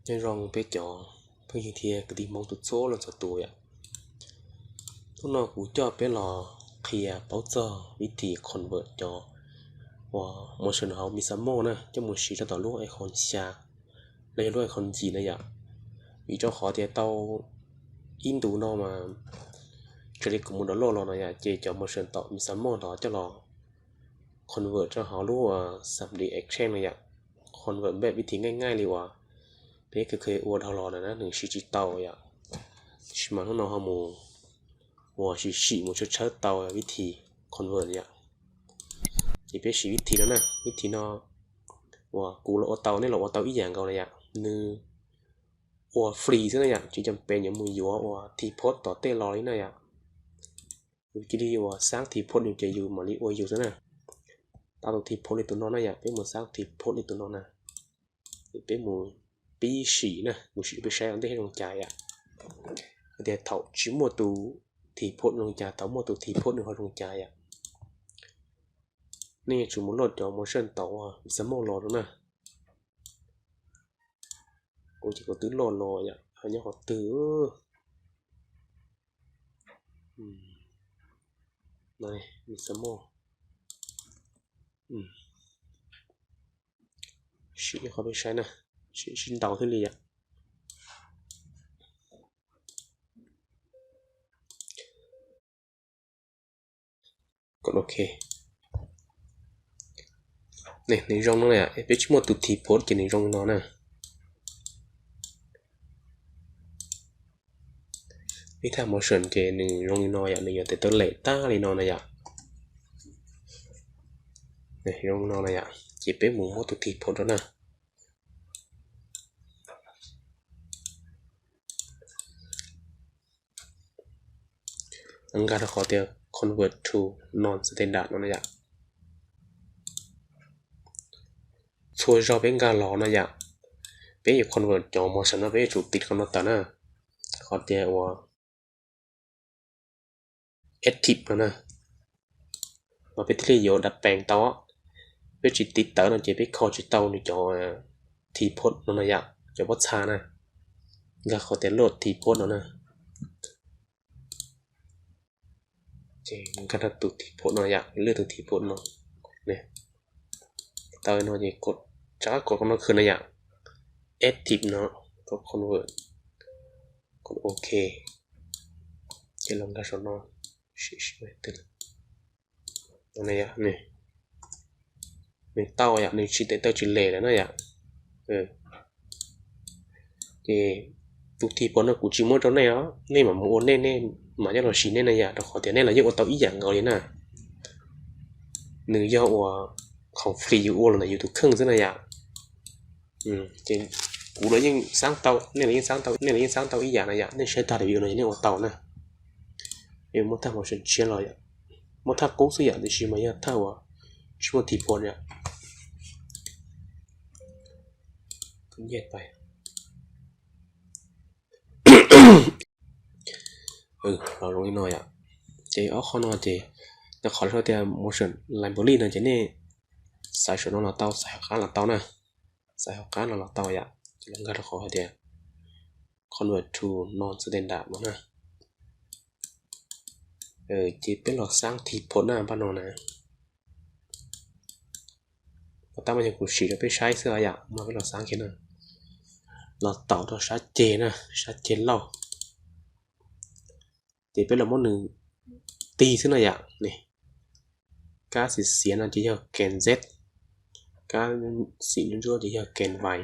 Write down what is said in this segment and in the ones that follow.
Nyob zoo peb cov phooj ywg thiab kwv tij Hmoob txhua leej txhua tus yom. Hnub no kuv coj peb los qhia paub txog vib thi convert cov uas motion hauv Mixamo na coj mus siv rau tom lub iClone xya los yog lub iClone yim na yom. Vim rau qhov tias tau ib ntus no mas raws li kuv mus download los no yom, ces cov motion tom Mixamo ntawd coj los convert rau hauv lub xam D Exchange no yom. Convert npaj vib thi nqaij nqaij li uas peb kheev ua dhau los na nws siv tsis tau yom. Tab sis mas hnub no ho mus uas sim sim mus tshawb tshawb tau vib thi convert yom. Ces peb siv vib thi no na, vib thi no uas kuv los ua tau nej los ua tau ib yam nkaus na yom. Nws ua free xwb na yom, tsis cam pes yuav mus yuav uas thi post tom tej los li na yom. Yus cia li uas xaab thi post yus ces yus mam li ua yus xwb na. Tau tus thi post li tus no na yom, peb mus xaab thi post li tus no na. Peb mus pib sim na, mus sim peb saib ua ntej zoo cas yom. Hais tias thaum tsis muaj tus thi post zoo cas, thaum muaj tus thi post nws ho zoo cas yom. Nej yuav tsum mus load cov motion tau uas Mixamo los rau na. Kuv ces kuv twb load los yom, ho nyob qhov twg. Mixamo. Sim qhov peb saib na, sim sib ntaus thiaj li yom. Ok. Nws zoo no na, peb tsis muaj tus thi post ces nws zoo li no na. Peb thaj motion ces nws zoo li no yom, nws yuav tes taw lem tag li no na yom. Zoo no na yom, ces peb mus muab tus thi post rau na. Nkag rau qhov tias convert to non-standard no na yom. Txhua zaug peb nkag los no yom, peb yuav convert cov motion no peb yuav tsum tiv qhov no tawm na, qhov tias uas active no na, mas peb thiaj li yuav dab pees tau. Peb tsis tiv tawm no ces peb kho tsis tau nws cov thi post no na yom, cov pob txha na. Nkag qhov tias load thi post no na. Ces nkag rau tus thi post no yom, lwaj tus thi post no. Tau no ces rov qab kov qhov no khwv na yom, active no, kov convert, kov ok. Ces los nkag saum no, nws tau yom, nws tsis tes taw tsis lem lawm na yom. Ces tus thi post no kuv tsis muab rau nej os, nej mam mus ua nej, nej mam coj los siv nej na yom, rau qhov tias nej los yeej ua tau ib yam nkaus li na. Nws yog uas khoom free yus ua los ntawm yus tus kheej xwb na yom. Ces kuv los yeej xaab tau, nej los yeej xaab tau, nej los yeej xaab tau ib yam na yom, nej saib tag review no ces nej ua tau na. Muab thaj motion tshiab los, muab thaj qub xwb yom, tiam sis mas yog thaj uas tsis muaj thi post yom. Los zoo li no yom. Ces ob qho no ces, qhov tias motion library no ces nej xaiv saum no los tau, xaiv hauv qab los tau na. Xaiv hauv qab no los tau yom, ces los nkag rau qhov hais tias convert to non-standard no na. Ces peb los xaab thi post na, pab no na. Tab mas yog kuv siv rau peb saib xwb yom, mas peb los xaab kiag na. Los taum rau sab ceg na, sab ceg lauj. Ces peb los muab nws tig xwb na yom. Kab xim xiav no ces yog keen Z, kab xim ntsuab ntsuab ces yog keen Y,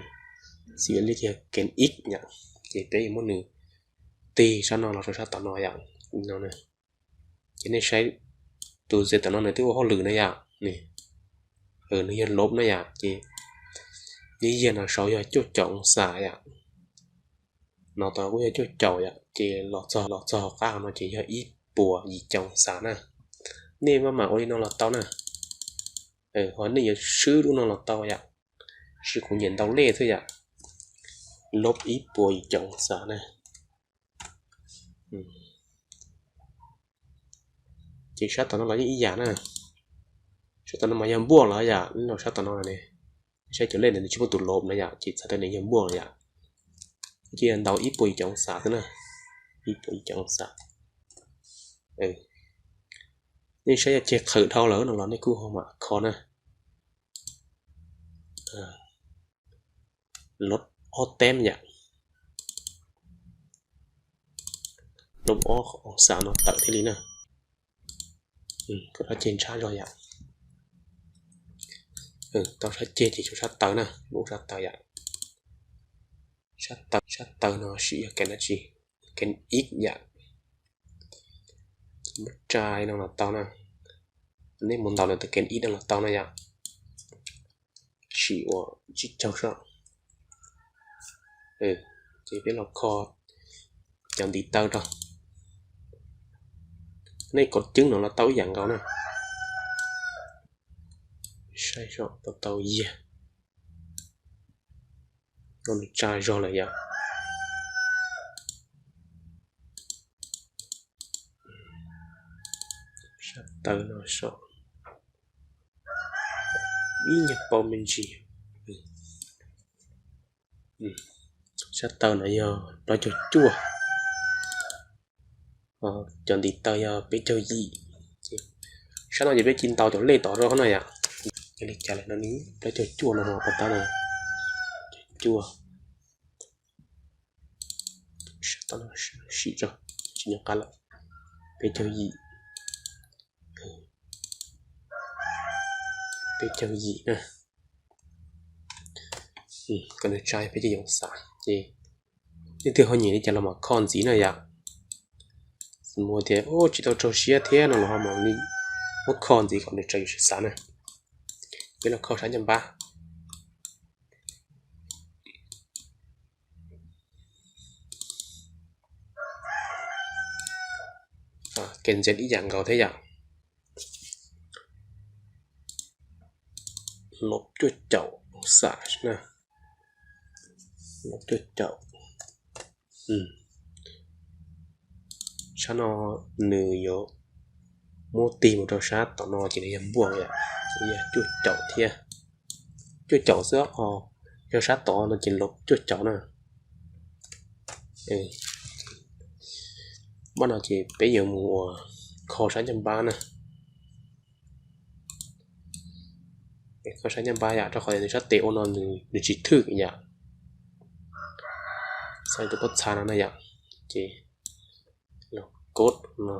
xim liab ces yog keen X yom. Ces peb yuav muab nws tig sab no los rau sab tom no yom. Ces nej saib tus Z tom no nws twb ua hauj lwm na yom. Nws yog lob na yom, ces nws yog no saud yog cuaj caum oo xas yom. No tau kuj yog cuaj caum yom, ces los txog, los txog hauv qab no ces yog ib puas yim caum oo xas na. Nej maj mam ua li no los tau na. Ho nej yuav swb lub no los tau yom, tab sis kuv nyiam ntau lej xwb yom. Lob ib puas yim caum oo xas na. Ces sab tom no los yeej ib yam na. Sab tom no mas yog npuaj los yom, sab tom no ne. Saib cov lej ntawd nws tsis muaj tus lob na yom, ces txhais tau nws yog npuaj yom. Cia ntaus ib puas yim caum oo xas xwb na. Ib puas yim caum oo xas. Nej saib yog ceg qhawv dhau lawm no los nej kuj ho mam kho na. Lub ob teb yom. Lub ob oo xas no tawm thiaj li na. Kom sab ceg ntshab zog yom. Tau sab ceg ces tshuav sab taw na, lub sab taw yom. Sab taw, sab taw no sim yog kev dab tsi? Kev ib yom. Muab tsa no los tau na. Nej mus ntaus ntawm tus kev ib no los tau na yom. Sim ua tsib caug soj. Ces peb los kho cov ntiv taw rau. Nej kov ceeb no los tau ib yam nkaus na. Saib soj tau tau yiag. Nws tsa zog lawm yom. Sab taw no soj ib nyuag paus me ntsis. Sab taw no yog plaub caug cuaj. Cov ntiv taw yog peb caug yim. Sab no ces peb cia ntaus cov lej tom rau qhov no yom. Yog li cas lawm no ne, plaub caug cuaj no ho pas tab no. Cuaj. Sab taw no sim tso, tsis nyob qab lawm. Peb caug yim. Peb caug yim na. Kom nws tsa peb caug yim xas ces leej twg ho nyiam li cas los mam kho ntxiv na yom. Xws li tias tsis tau rau siab thiab no los ho mam li muab kho ntxiv kom nws tsa yus siab xav na. Peb los kho sab ncaj npab. Kev ntxiv ib yam nkaus thiab yom. Los cuaj caum xas na. Los cuaj caum. Sab no nws yuav muab tig mus rau sab tom no ces nws yog npuaj yom, ces yog cuaj caum thiab. Cuaj caum xwb os, yog sab tod no ces los cuaj caum na. Npaj no ces peb yuav mus ua kho sab ncaj npab na. Kho sab ncaj npab yom, rau qhov tias nws sab tes ua no nws tsis thwj yom. Xaiv tus pob txha no na yom, ces los kod no,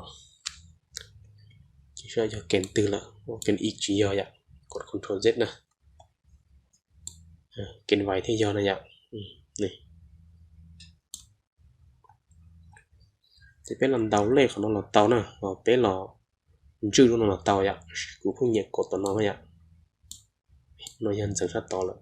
ces saib yog kev twg lawm, kev ib tsis yog yom, kod control Z na. Kev vais thiaj yog na yom. Ces peb los ntaus lej qhov no los tau na, los peb los ntswj lub no los tau yom. Kuv pheej nyiam kod tom no yom. No yog ntxeev sab tod lawm.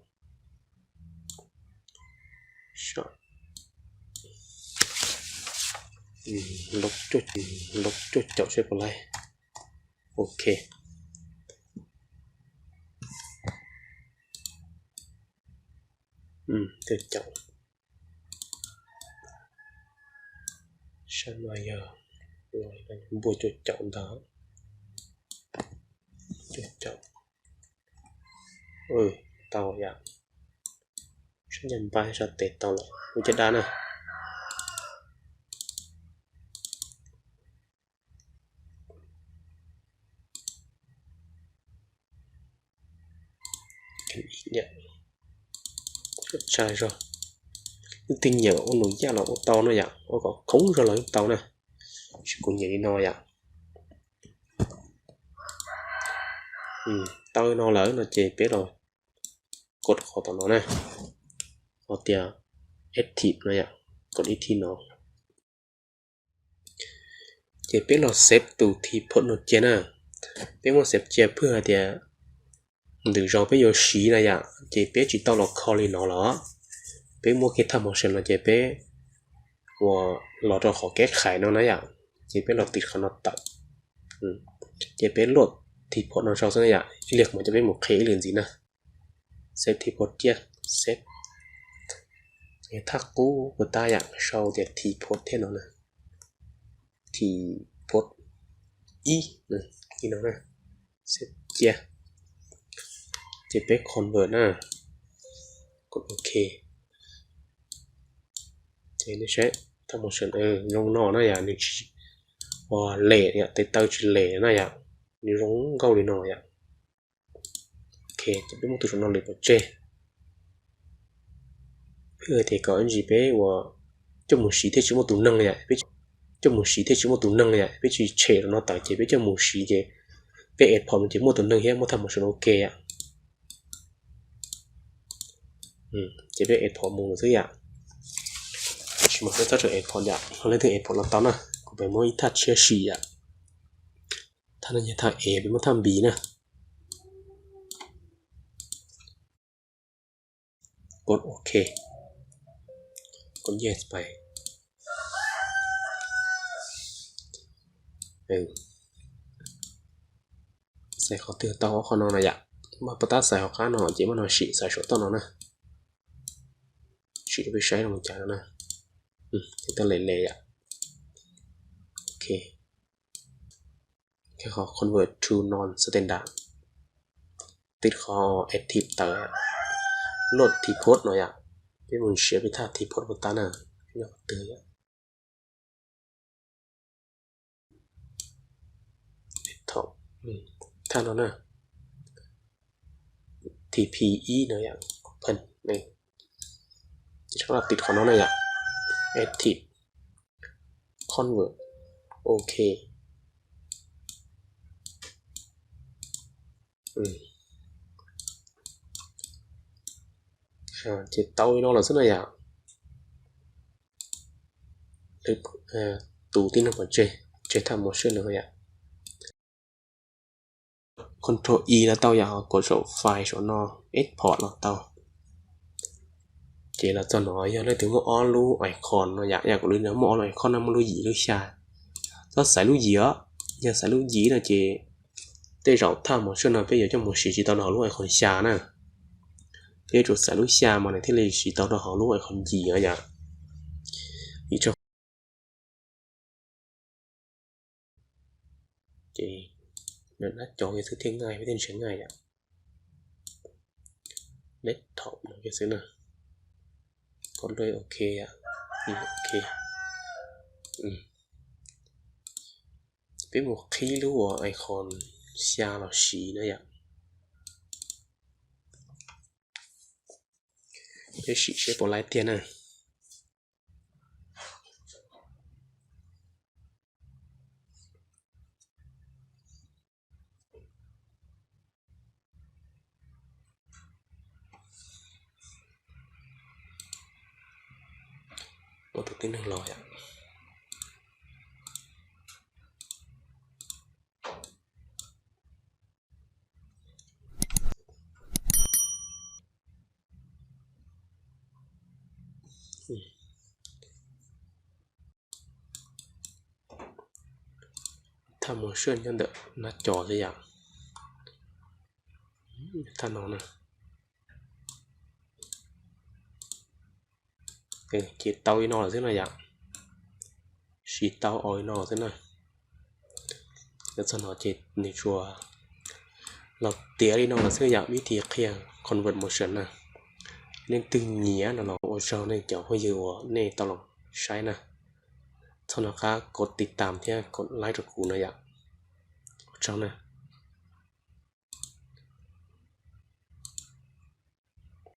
Lub cuaj caum seb puas laib. Ok. Cuaj caum. Sab no yog npuaj cuaj caum ntag. Cuaj caum. Tau yom. Sab ncaj npab sab tes tau lawm, ua caj dab na. Tsa zog. Leej twg nyiam ua nus yaj los ua tau no yom, ua kom khoob zog los yeej tau na. Tab sis kuv nyiam li no yom. Tau no lawm no ces peb los kod qhov tom no na, hais tias active no yom, kod ib thib no. Ces peb los xev tus thi phooj no cia na. Peb muab xev cia phwj hais tias ntawm zaus peb yuav siv na yom, ces peb tsis tau los kho li no los, peb muab kiag thaj motion no ces peb ua los rau qhov kev khais no na yom, ces peb los tiv qhov no tawm. Ces peb luaj thi phooj no sau xwb na yom, ib pliag kuv mam coj peb mus qhia ib lwm ntxiv na. Xev thi phooj cia, xev. Thaj qub puas tab yom, sau tias thi phooj thiab no na. Thi phooj ib, ib no na. Xev cia. Ces peb convert na. Kod ok. Saib, thaj motion zoo no na yom, nws tsis ua lem yom, tes taw tsis lem na yom, nws zoo nkauj li no yom. Ok, ces peb muab tus saum no lwm pov tseg. Peb ua tias kom ib ntsis peb ua coj mus siv thiaj tsis muaj tus neeg li yom, coj mus siv thiaj tsis muaj tus neeg li yom, peb tsis tshem rau no tawm ces peb coj mus siv ces peb export mus ces muaj tus neeg thiab muaj thaj motion ok yom. Ces peb export mus lawm xwb yom. Tab sis mas peb txhob tseem export yom, leej twg export los tau na. Kuv pem muab ib thaj tshiab sim yom. Thaj no yog thaj A, peb muab thaj B na. Kos ok, kos yes pais. Xaiv qhov twg tau ob qhov no no yom. Mas puas tab xaiv hauv qab no ces muab no sim xaiv saum toj no na. Sim rau peb saib zoo cas no na. Tej lem lem yom. Ok, qhov convert to non-standard, tiv qhov active tawm, load T-port no yom. Peb mus siv peb thaj T-port puas tab na. Qhov twg yom. Thaj no na, T P ib no yom, open. Ces rov qab los tiv qhov no na yom, active, convert, ok. Ces tau li no lawm xwb no yom. Tus tib neeg pov tseg, tseg thaj motion no yom. Control E los tau yom, kov saum file saum no, export los tau. Ces los txog no yog leej twg muaj ob lub icon no yom, yam kuv li no muaj ob lub icon no, muaj lub yim lub xya. Txhob xaiv lub yim os, yog xaiv lub yim no ces tej zaum thaj motion no peb yuav coj mus siv tsis tau rau hauv lub icon xya na. Peb yuav tsum xaiv lub xya mas nws thiaj li siv tau rau hauv lub icon yim os yom. Vim rau ces nab cov kiag xwb thiaj nqaij, peb thiaj nrhiav nqaij yom. Desktop no kiag xwb na. Kov lub ok, ok. Peb mus qhib lub uas icon xya los siv na yom. Peb sim seb puas laib tiag na. Ua tus tib neeg los yom. Thaj motion nyob ntawm nab cov xwb yom. Thaj no na. Ces tau li no lawm xwb no yom. Siv tau li no xwb na. Txog no ces nws tsuas los tiav li no lawm xwb yom, vib thi qhia convert motion na. Leej twg nyiam no los ua tsaug nej cov phooj ywg uas nej tau los saib na. Txog no qab kov tiv tam thiab kov like rau kuv no yom. Ua tsaug na.